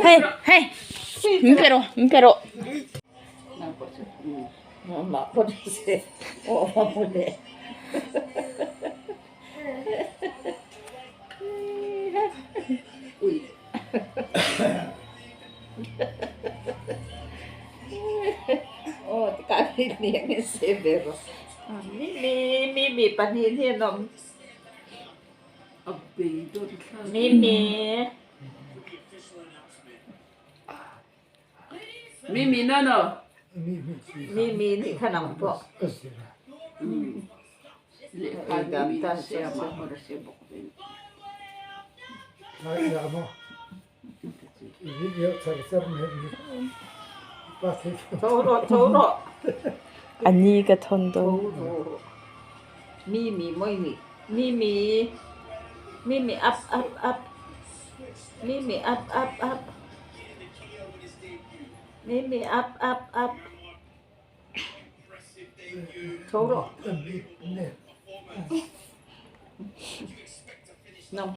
Hei hei min pe rawh min pe rawh. Mimi no no. Mimi nih kha nang pawh. Tho rawh tho rawh. A ni ka thawn dawn. Mimi mawi nih. Mimi Mimi up up up. Mimi up up up. Mimi up up up. Tho rawh. Nang.